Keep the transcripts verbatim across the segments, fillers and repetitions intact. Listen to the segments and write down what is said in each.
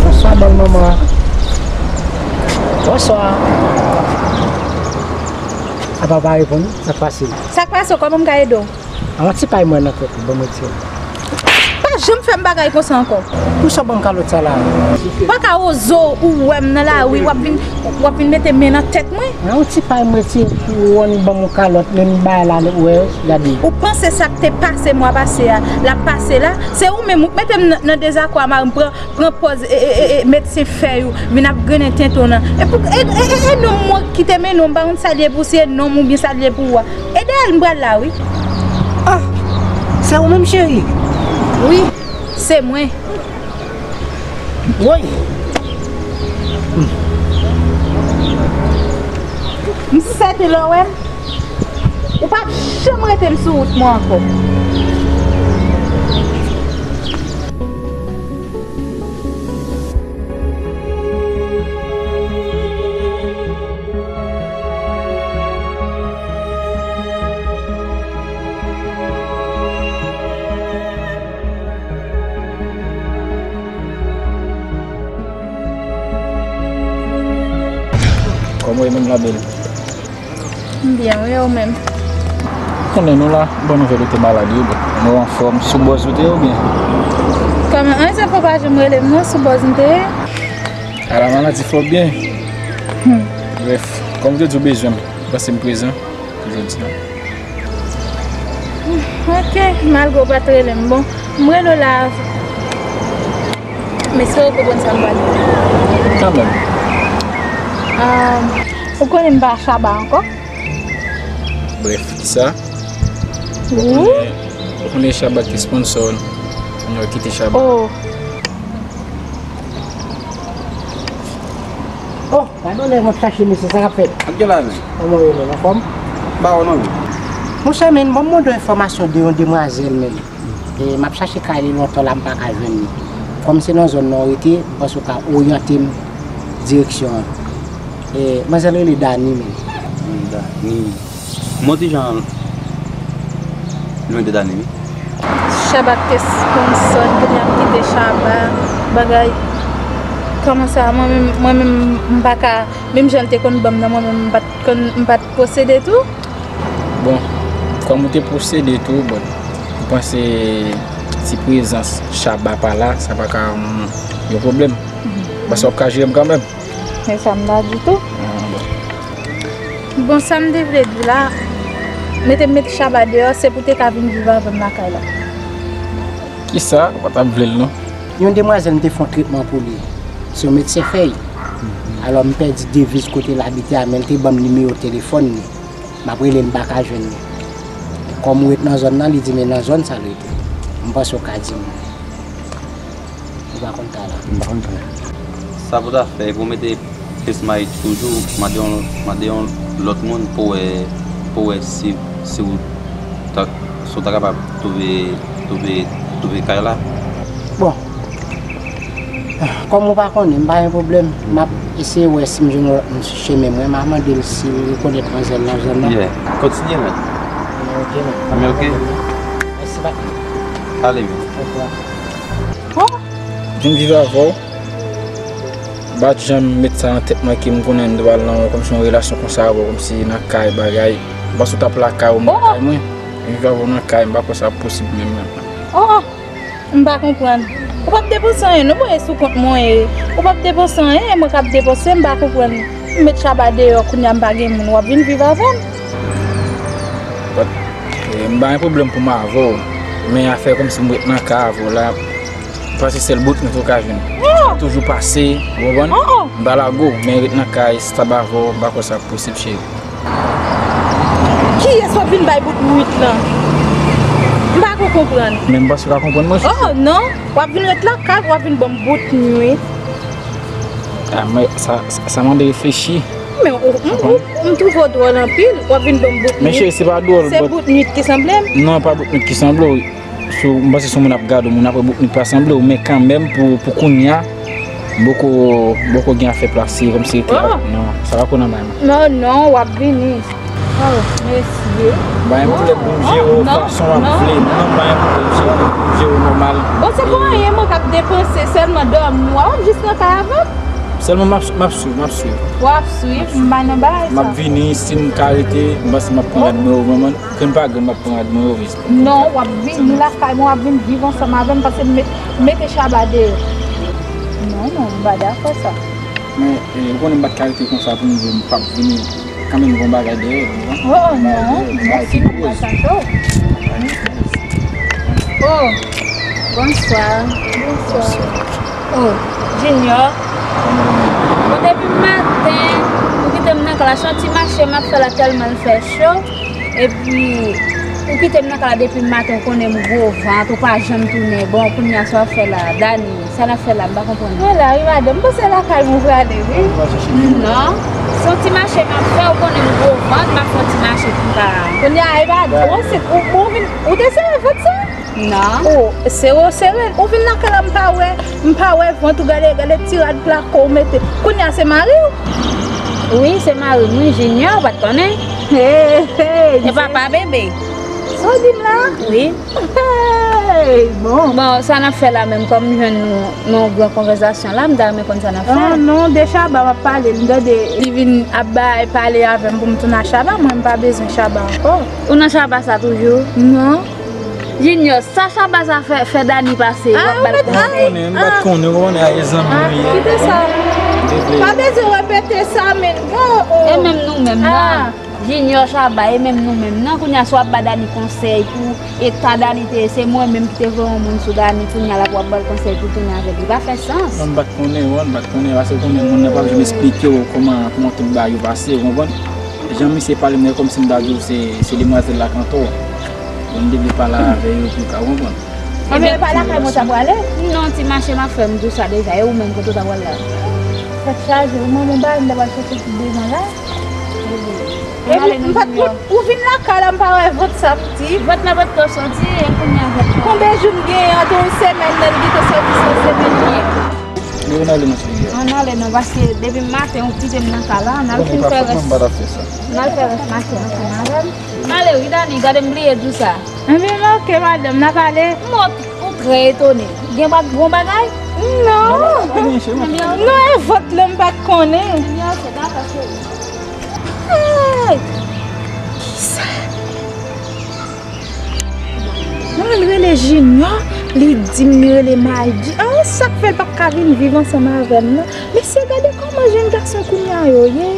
Bonswa, bèl manman. Bonswa. Apa w pa reponn? Sa k pase? Sa k pase? Kòman m ka ede w? Yon ti pay mwen nan tèt ou, ban m retire. Pa janm fè m bagay konsa ankò. Poukisa w ban m kalòt sa la? Ou pa ka oze ou wè m nan lari, w ap vin, w ap vin mete men nan tèt mwen. Yon ti pay mwen retire pou w ban m yon kalòt, men m bay la, ou wè, gade. Ou panse sa k te pase mwa pase a, l ap pase la? Se ou menm ou k mete m nan, nan dezakò a, mari m pran pran pòz e, e, e, e medsen fèy ou vin ap grennen tenten w nan. E pou e, e, e, e nonm mwen ki te mennen w, m pa konn sa l ye pou, si e nonm oubyen sa l ye pou ou a. E dèyè l m pral la wi. Ah, se ou menm cheri? Wi, se mwen. Woy. M sèten lè w wè m. Ou p ap janm rete m sou wout mwen ankò. Kòman w ye menm, la bèl? M byen, wi, e ou menm? Konnen nou la, bon nouvèl, ou te malad, wi, bon. Nou anfòm, sou bòz ou te ye, oubyen? Kòman, an, se fò pa janm rele m, non, sou bòz m te ye? Ala maladi fò byen. Hmm. Brèf, kòm ou te di w bezwen m, ou panse m prezan pou jodi a? Ok, malgre w pa t rele m. Bon, m rele w la. M espere w konprann sa m pral di. Kanmenm. Ah, ou konnen m pa Shabba ankò? Brèf, kisa? Wi. Ou konnen, ou konnen Shabba ki te sponsò nou. Kounye a w kite Shabba. Oh. Oh, gadon nèg m ap chache mesye, sa k ap fèt? Ak gen la menm. Kòman w ye menm, anfòm? M pa wè w non menm. Monchè, men, ban m mande w enfòmasyon de yon demwazèl menm. E m ap chache kay li lontan la, m pa ka jwenn li. Kòm se nan zòn nan w rete, m panse w ka oryante m direksyon an. E manzèl rele Dani menm. Dani. Mwen te jan lwen de dani wi. Shabba te sponsò n, kounye a m kite Shabba, bagay kòman sa, mwen menm, mwen menm m pa ka, menm jan l te konn ban m nan, mwen menm m pa t konn, m pa t posede tou. Bon, kòm ou te posede tou, bon, m panse si prezans Shabba pa la, sa pa ka yon, yon pwoblèm. Paske w ap ka jere m kanmenm. Men sa m pa di tou. Ah, bon. Bon, sa m te vle di la, mete m met Shabba deyò, se pou te ka vin viv avè m lakay la. Kisa? Ou pa t ap vle l non. Yon demwazèl, m te fè yon tretman pou li. Se yon medsen fèy. Alò, m pèdi deviz kote l abite a, men l te ban m nimewo telefòn li. M ap rele l, m pa ka jwenn li. Kòm ou ret nan zòn nan, li di men nan zòn sa l rete. M panse w ka di m. Ou pa konn kay la. M pa konn kay la. Sa pou ta fè, pou mete Face My toujou, mande yon, mande yon lòt moun pou wè, pou wè si, si ou ta, si ou ta kapab twouve, twouve, twouve kay la. Bon. Kòm ou pa konnen, m pa gen pwoblèm. M ap eseye wè si m jwenn yon lòt moun sou chemen mwen. M a mande l si l rekonèt manzèl nan zòn nan. Yeah. Kontinye, men. Ok, men. Men ok. Mèsi, patnè. Ale, men. Oke. Oh! Vin viv avè w. M pa t janm met sa nan tèt mwen ke m konnen m dwe al nan kòmsi yon relasyon konsa avè w, kòmsi nan kay bagay. M panse w t ap lakay ou, m lakay mwen. Vin viv avè w nan kay, m pa kwè sa ap posib menm, menm. Oh! M pa konprann. Ou p ap depanse anyen, non, mwen e sou kont mwen ye. Ou p ap depanse anyen, e mwen k ap depanse, m pa konprann. M met Shabba deyò, kounye a m pa gen moun, w ap vin viv avè m? But, eh, m pa gen pwoblèm pou m avè w, men afè kòmsi m ret nan kay avè w la, paske sèl bout nou tou ka jwenn. Oh! Toujou pase, ou konprann? Oh, oh! M pa lage w, men ret nan kay, stab avè w, m pa kwè sa ap posib, cheri. Kiyès w ap vin bay bout nwit lan? M pa ko konprann. Men m panse w ka konprann mwen. Oh, non. W ap vin ret lakay, w ap vin ban m bout nwit. Ah, men sa, sa, sa mande reflechi. Men ou, m, ou, m twouve w dwòl anpil, w ap vin ban m bout nwit. Men cheri, se pa dwòl, se but bout nwit ki sanble m. Non, pa bout nwit ki sanble w. Sou, m panse si yon moun ap gade w, moun ap wè bout nwit pa sanble w, men kanmenm pou, pou kounye a, poko, poko gen afè plase kòmsi rete a. Oh! Non, sa pa ko nan may mwen. Non, non, w ap vini. Oh, mesye. M pa gen pwoblèm pou m jere w fason w ap vle. Non, m pa gen pwoblèm, cheri. Pou m jere w nòmal. Bon, se pou anyen mwen k ap depanse, sèlman dòmi. W ap jis nan kay avè m? Sèlman m ap, m ap swiv, m ap swiv. W ap swiv, m pa nan bagay sa. M ap vini, si m ka rete, m panse m ap pran rad mwen yo, manman. Grenn pa grenn, m ap pran rad mwen yo, wi. Non, w ap vini lakay mwen, w ap vin viv ansanm avè m, paske m met-, mete Chaba deyò. Non, non, m pa dakò sa. Men, eh, ou konnen m pa t ka rete konsa pou m di w m p ap vini kanmenm gon bagay dèyè, ou konprann? Oh, non, mèsi, m pa chache w. Oh, bonswa. Bonswa. Oh, Junior. Bon, depi maten, ou kite m nan klas, yon ti mache m ap fè la tèlman l fè cho. Epi, ou kite m nan kay la depi maten, ou konnen m gwo vant, ou pa janm tounen. Bon, kounye a sa w ap fè la, Dani, sa n ap fè la, m pa konprann. Mwen la, wi, madanm, m panse lakay mwen prale, wi. Non, se yon ti mache m ap fè, ou konnen m gwo vant, m ap fè yon ti mache pou m ka. Kounye a, e pa bon, se, ou, ou vin, ou te sere vant sa? Non. Oh, sere, w sere, ou vin lakay la, m pa wè, m pa wè vant ou, gade, gade ti rad plako w mete. Kounye a, se mari w? Wi, se mari m, wi, Junior, ou pa t konnen? Hey, hey, e papa bebe. Sa w di m la? Wi. Hey, bon. Bon, sa n ap fè la menm, kòm m jwenn nou nan yon gran konvèsasyon la, m ta renmen konn sa n ap fè. Ah, non, de Chaba m ap pale, m tande li vin ap bay pale avè m pou m tounen a Chaba, mwen m pa bezwen Chaba ankò. Ou nan Chaba sa toujou? Non. Junior, sa Chaba sa fè, fè Dani pase, w ap ba l konsèy. M pa t konnen, m pa t konnen, ou konnen a e zanmi nou ye. Kite sa. Pa bezwen repete sa, men. E menm nou menm nan. Junior, Chaba, e menm nou menm nan. Kounye a, si w ap ba Dani konsèy pou eta Dani te ye, se mwen menm ki te voye yon moun sou Dani, kounye a la pou w ap ba l konsèy pou tounen avè l. Li pa fè sans. Non, m pa t konnen, wi, m pa t konnen, paske ou konnen moun nan p ap janm esplike w kòman, kòman tout bagay yo pase, ou konprann? Jan misye pale m nan, e kòmsi m ta di w se, se demwazèl la k antò. Bon, m te vle pale avè yo pou w ka konprann. Ebyen, e pa lakay mwen w ta prale? Non, ti mache m ap fè, m di w sa deja, e ou menm kote w ta pral la? Tèt chaje, ou mwen, m bay, m ta pral chèche ti devan la. Epi, m pa t, ou vin lakay la, m pa wè vant sa m di. Vant la pa t ko soti, e kounye a vant la. Konbyen jou m genyen, ant yon semèn, nan li gentan soti se yon semèn li ye. Men ann ale non, cheri. Ann ale non, paske depi maten ou kite m nan kay la, n al fin fè rès. N al fè rès mache ansanm avè m. N ale wi, Dani, gade m bliye di w sa. Ebyen, oke, madanm, n ap ale. M wè w, ou trè etone. Gen ba-, gon bagay? Non. Non, e vant lan m pa t konnen. Ebyen, oke, dakò, cheri. Hey! Kisa? Mwen rele Junior, li di m li rele Maydi. Ah, sa k fè l p ap ka vin viv ansanm avè m nan? Mesye, gade kòman jèn gason kounye a yo ye.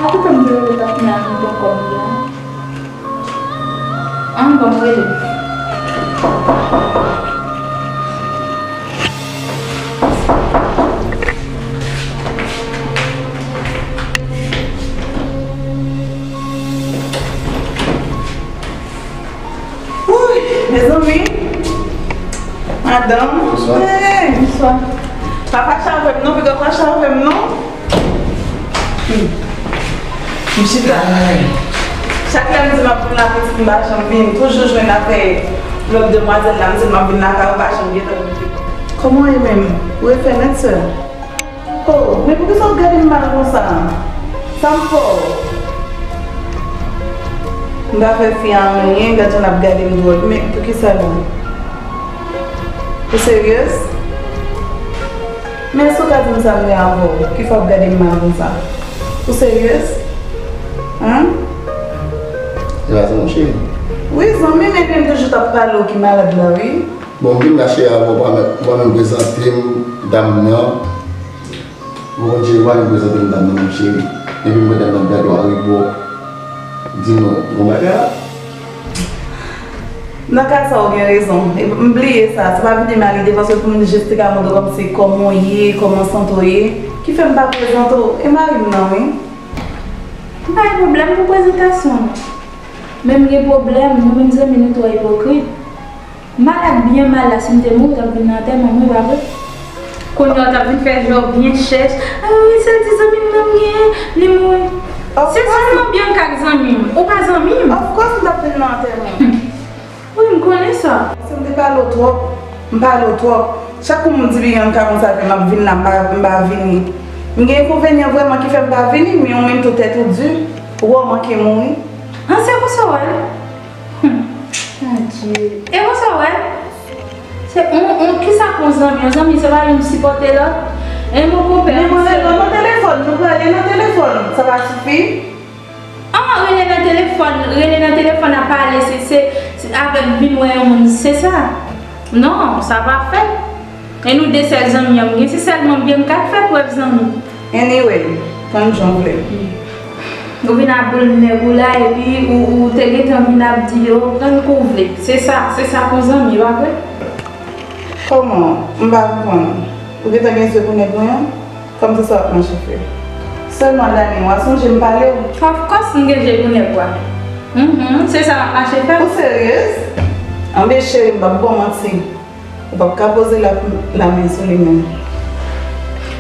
Akoute m te rele Tafina a nan ton kòb li a. An, bon, m rele. Wouy, mezanmi. Madanm. Bonswa. Hey, bonswa. Pa fache avè m non, piga w fache avè m non. Hmm. M chita. Ay. Chak lè m di m ap vin la, pitit m pa janm vin. Toujou jwenn avèk lòt demwazèl la, m di l m ap vin lakay ou, pa janm gentan vin. Kòman w ye menm? Ou refè nèt, sè? Oh, men poukisa w ap gade m mal konsa? Sa m fè w? M pa fè fi a anyen, gad jan l ap gade m dwòl. Men poukisa la? Ou seryez? Men èske w ka di m sa m gen avè w ki fè w ap gade m mal konsa? Ou seryez? Hen? E pa sa non, cheri. Wi, zanmi m, epi m toujou t ap pale w ki malad la, wi. Bon, m vin la, cheri, avan w pa menm, w pa menm prezante m dam nan. Bon, cheri, w pa menm prezante m dam nan, menm, cheri. Epi m wè dam nan gade w arebò. Di non, bon bagay la. Nan ka sa, w gen rezon. E m bliye sa. Sa pa vini m a lide, paske pou m jis te ka montre w kòmsi kòman w ye, kòman sante w ye, ki fè m pa prezante w. E mari m nan, wi. M pa gen pwoblèm pou prezantasyon, non. Men m gen pwoblèm, nou menm zanmi nou twò ipokrit. M malad byen mal la, si m te mouri, w t ap vin nan antèman m, wi, pa vre? Kounye a, w t ap vin fè jò byen chèch. Ah wi, sèl ti zanmi m nan m genyen, li mouri. Se sèlman Bianca k zanmi m. Ou pa zanmi m. Of course, m t ap vin nan antèman m. Wi, m konnen sa. Si m te pale w twòp, m pale w twòp. Chak kou m di Bianca konsa ke m ap vin la, m pa, m pa vini. M gen enkonvenyan vrèman ki fè m pa vini, men ou menm tou tèt ou di, ou wè w manke mouri. An, se konsa w wè l? Hum. Adye. E konsa w wè l? Se on, on, kisa k on zanmi? On zanmi se pa youn sipòte lòt? E mon konpè. Men mwen rele w nan telefòn, nou prale nan telefòn, sa pa sifi? Ah, rele nan telefòn, rele nan telefòn ap pale, se, se, se avèk vin wè yon moun, se sa? Non, sa pa fèt. E nou de sèl zanmi an m gen, se sèlman Bianca k fè prèv zanmi. Anyway, tann jan w vle. Ou vin ak boul nèg ou la, epi ou, ou te gentan vin ap di yo, tankou w vle. Se sa, se sa k on zanmi, pa vre? Kòman? M pa konprann. Ou gentan gen zye pou nèg mwen an? Kòmsi sa w ap mache fè. Sèlman Dani, w a sonje m pale w. Of course m gen je pou nèg w a. Mhm, se sa m ap mache fè. Ou seryez? Anben cheri, m p ap ba w manti. Ou p ap ka poze la, lamen sou li menm.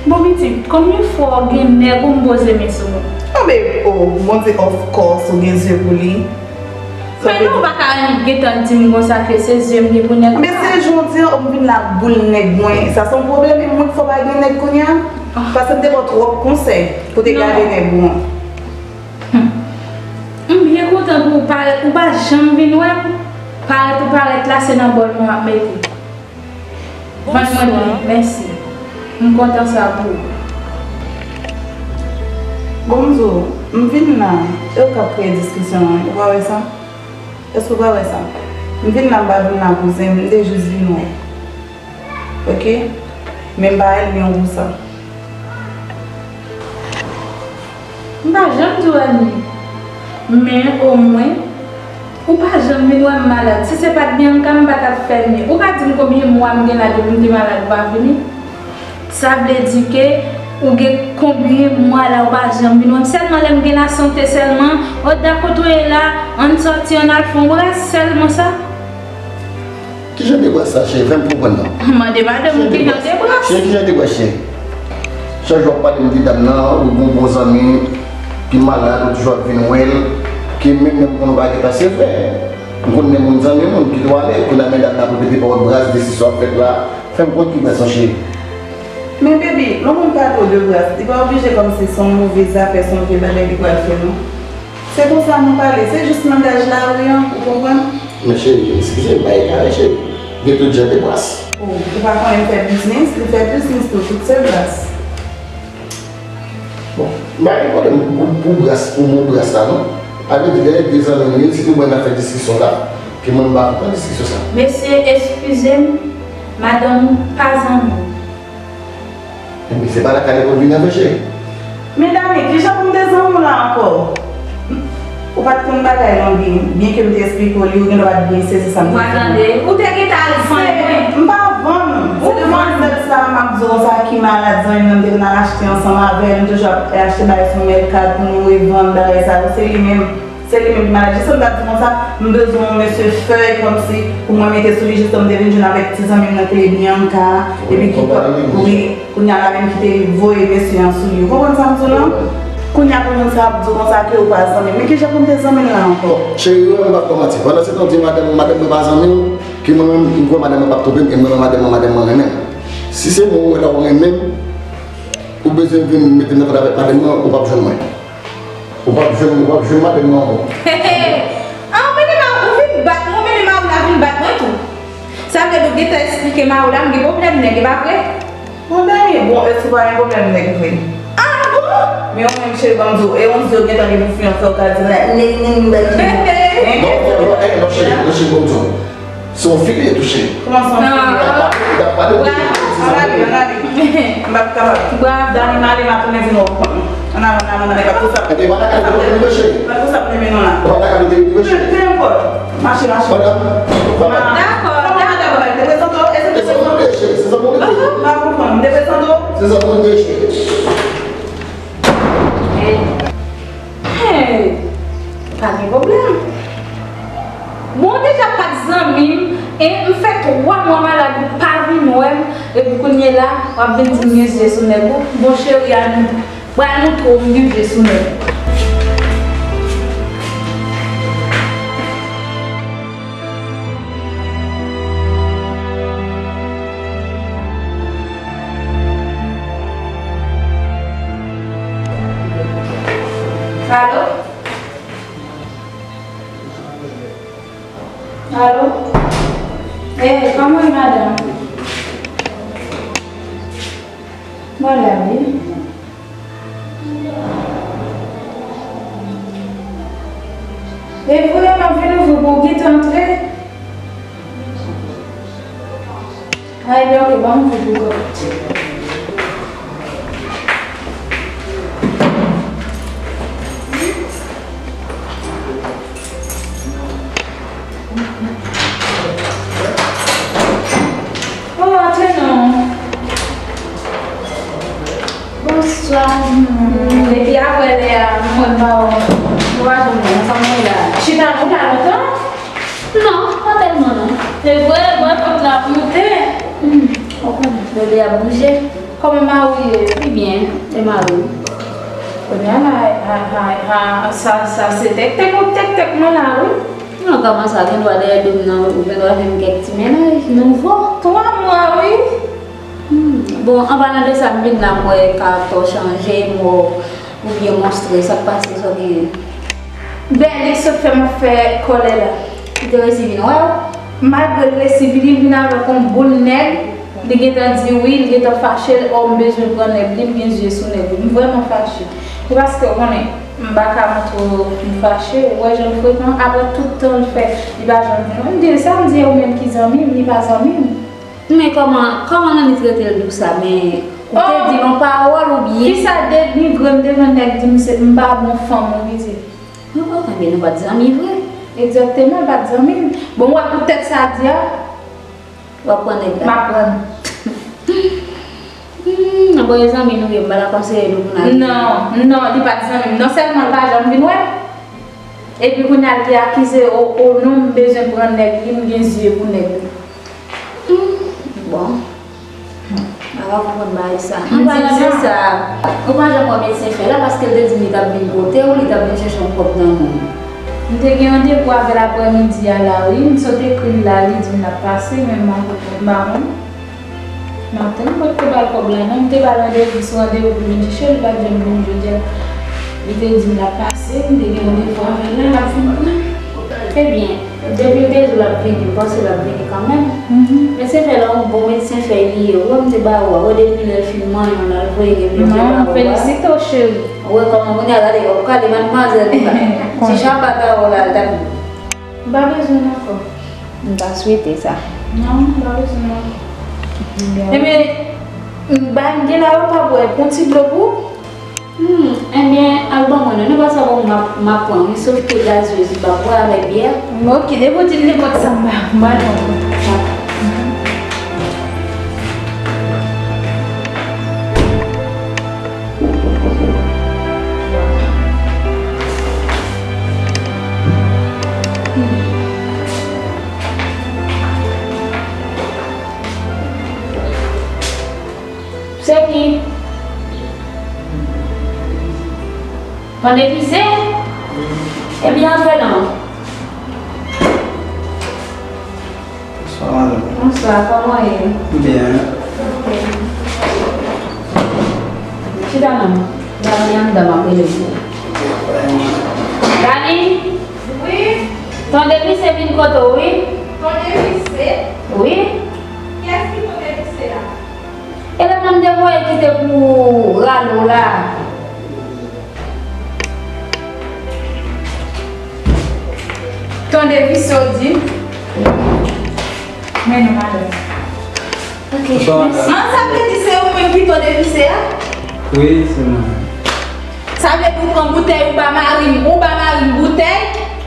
Bon pitit, konbyen fwa w gen nèg ou m poze men sou ou? Anben, oh, Bondye, of course, ou gen zye pou li. Men non, ou pa ka gentan di m konsa ke se zye m gen pou nèg. Men se jan w di an, m vin la ak boul nèg mwen. Sa se yon pwoblèm, e mwen k fè w pa gen nèg kounye a? Paske m te ba w twòp konsèy pou w te gade nèg ou an. Hum. M byen kontan pou ou parèt, ou pa janm vin wè m. Parèt ou parèt la, se nan bòl mwen w ap mete. Vann mwen li, mèsi. M kontan sa pou ou. Bon, m di w, m vin la, e ou k ap kreye diskisyon an, ou pa wè sa? Èske ou pa wè sa? M vin la, m pa vin la pou zen, m te jis vin wè. Ok? Men m pa ènmi w pou sa. M pa janm di w ènmi. Men omwen, ou pa janm vin wè m malad. Si se pa t Bianca, m pa t ap fè ènmi. Ou ka di m konbyen mwa m gen la depi m te malad, ou pa vini? Sa vle di ke ou gen konbyen mwa la ou pa janm vin wè m? Sèlman lè m gen lasante sèlman, o, dakò, kote w ye la, ann sòti, ann al fè yon bras, sèlman sa. Kijan de bras sa, cheri? Fè m konprann non. Mande madanm ou kijan de bras. Cheri, kijan de bras, cheri? Chak jou w ap pale m de dam nan, ou gon bon zanmi ki malad, ou toujou ap vin wè l, ke menm lè m konnen w pa gentan, se vre. M konn gen moun zanmi moun ki tou ale, kounye a men dam nan ap repete pawòl bras, de si sa w ap fèt la. Fè m konn ki bras sa, cheri. Men baby, lè yon moun pale w de bras, li pa oblije kòmsi se yon move zafè, se yon vye bagay li pral fè non. Se konsa nou pale, se jis langaj lari an, ou konprann? Men cheri, eskize m, pa egare cheri. Gen tout jan de bras. Oh, ou pa konnen m fè biznis, li fè biznis tou, tout se bras. Bon, m pa gen pwoblèm pou, pou bras, pou mo bras la non. Sa vle di lè de zanmi nou ye, si nou wè n ap fè diskisyon la, ke mwen m pa konprann diskisyon sa. Mesye, eskize m, madanm ou pa zanmi w. Ebyen, se pa lakay lekòl vini an, cheri. Men Dani, kijan pou m te zanmi w la ankò? Ou pa t konn bagay lan byen, byenke m te esplike w li, ou gendwa pa t byen sezi sa m te di w. Mwen tande, ou te gentan al vann mwen. M pa vann ou. Se demwazèl sa m ap di w sa ki malad, zanmi m nan, m te konn al achte ansanm avè l, m toujou ap achte bagay sou Mercado pou nou revann, bagay sa yo, se li menm. Se li menm ki malad. Jis sa m t ap di konsa, m bezwen yon mesye fèy kòmsi pou mwen mete sou li. Jis sa m te vin jwenn avèk ti zanmi m nan ki rele Bianca, epi ki, wi, kounye a la menm ki te voye mesye an sou li. Ou konprann sa m di w lan? Kounye a pou moun sa ap di w konsa ke ou pa zanmi m. Men kijan pou m te zanmi l la ankò? Cheri, ou wè m p ap ba w manti. Pandan se tan w di madanm ou, madanm mwen pa zanmi w, ke mwen menm, m kwè madanm mwen p ap twonpe m, e mwen menm madanm mwen, madanm mwen renmen m. Si se mwen ou wè la ou renmen m, ou bezwen vin mete m nan kont avèk madanm mwen, ou p ap jwenn mwen. Ou p ap jwenn, ou p ap jwenn madanm nan ankò. Hey, hey. Ah, ou mennen ma-, ou vin bat mwen, ou mennen mari w la vin bat mwen tou. Sa vle di ou gentan esplike mari w la m gen pwoblèm nèg, e pa vre? Bon, Dani, bon, èske ou pa gen pwoblèm nèg vre? Ah, bon? Men ou menm, cheri, ban m di w, e yon zye ou gentan gen pou fi an fè w ka di la, nèg, nèg, nèg, nèg. Non, non, non, eh, non, cheri, non, cheri, bon, bon. Se yon fi li ye tou, cheri. Kòman se yon fi? Li ap pale, li ap pale, li ap pale. Ann ale, ann ale. M p ap kapab. Dani, m ale, m a tounen vin wè w. Ann ale, ann ale, ann ale, pa pou sa. Epi, pa ta ka mete w vre, cheri. Pa pou sa, premye non la. Pa ta ka mete w vre, cheri. Pe, pe enpòt. Mache, mache. Madam. Dakò, dakò. Kòman madanm mwen te prezante w? Èske te prezante w? Se zanmi w, cheri, se zanmi w. M pa konprann. M te prezante w? Se zanmi w, cheri. Hey, pa gen pwoblèm. Bon, w deja pa t zanmi m, e m fè twa mwa malad, ou pa vin wè m, epi kounye la, w ap vin di m gen zye sou nèg ou. Bon, cheri a nou, pral montre w m gen zye sou nèg ou. Alo? Alo? Ee, kòman w ye, madanm? Mwen la, wi. E vre, m ap vin ouvri pou w gentan antre. A, ebyen, oke, ban m ouvri pou w. Oh, antre non. Bonswa. Hmm, depi apre lè a, m konn pa wè w. Ou pa janm wè m, kòman w ye la? Chita, ou la lontan? Non, pa tèlman non. Se vre, mwen pot la moute. Hmm, ou konnen, bebe ap bouje. Kòman mari w ye? Li byen, e mari w? Kounye a la, a, a, a, sa, sa se tèktèk, ou tèktèk mwen la, wi. Non, kòman sa, gen dwa dèyè do m nan, ou gen dwa jwenn kèk ti mennaj nouvo. Twa mwa, wi. Hmm. Bon, an palan de sa, m vin la, m wè karatè w chanje, m wè w byen monstre, sa k pase, sa w genyen? Bèl, li sot fè m ap fè kòlè la. Li te resi vin wè w? Malgre l resi vini, l vin avèk yon boul nèg. Li gentan di wi, li gentan fache, oh, m bezwen pran nèg li, m gen zye sou nèg li. M vrèman fache. E paske w konnen, m pa ka montre w m fache. Ou wè jan l frekan, apre tout tan l fè, li pa janm vin wè m. M di l sa, m di, e ou menm ki zanmi m, li pa zanmi m. Men kòman, kòman Lanit trete l pou sa? Men ou te di l yon pawòl oubyen? Fi sa denigrem devan nèg, di m se, m pa bon fanm, ou vize. Oh, oh, ebyen nou pa t zanmi vre. Egzakteman, l pa t zanmi m. Bon, w wè poutèt sa di a. W ap pran nèg la. M ap pran. Hmm, bon, e zanmi nou ye, m pa ta konseye nou pou n al. Non, non, li pa t zanmi m. Non sèlman l pa janm vin wè m, epi kounye a l te akize, o, o non, m bezwen pran nèg li, m gen zye pou nèg li. Hmm, bon. M pa ka konprann bagay sa. An palan de sa, ou pa janm wè medsen fè la, paske l te di m li t ap vin kote w, li t ap vin chèche yon kòb nan men w. M te gen randevou avè l aprèmidi a la, wi. M sot ekri l la, li di m l ap pase, men m pa konprann, m pa konn. M ap tann, m potko ba l kòb la, non. M te ba l randevou sou randevou pou vin chèche l, li pa t janm vin jodi a. Li te di m l ap pase, m te gen randevou avè l la, l ap vin pran. Ebyen, depi l te di w l ap vini, m panse l ap vini kanmenm. Mhm. Medsen fè la, yon bon medsen fè li ye. Ou wè m te ba ou a, wè depi lè l fin manyen w la, l voye gen medsen ba ou a. Non, m felisite w, cheri. Ou wè kòman kounye a, gade, w ap kale madmwazèl li la. Ti chapa ta ou la, l t ap. M pa bezwen l ankò. M ta swete sa. Non, m pa bezwen l ankò. Ebyen, m bay m gen la, ou pa bwè, pran ti dlo pou ou. Hmm, ebyen, al ban mwen non. Nou pa sa bon, m ap, m ap pran, wi, sof ke gazyez li pa bwè avèk byè. Ok, depi w di l nenpòt sa, m ba, m ba non. Se ki? Tande ki se? Ebyen, antre non. Bonswa, madanm. Bonswa, kòman w ye? Byen. Ok. Chita non. Dani anndan, m ap rele l pou ou. Dani? Wi? Ton demise vin kote w, wi. Ton demise? Wi. Kiyès ki ton demise la? E lè m te voye kite pou rale w la. Devise w di m. Men non, madanm. Ok, mèsi. An, sa vle di se ou menm ki to devise a? Wi, se mwen. Sa vle di ou pran boutèy, ou ba mari m, ou ba mari m boutèy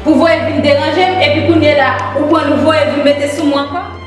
pou voye vin deranje m, epi kounye la, ou pran l, ou voye vin mete sou mwen ankò?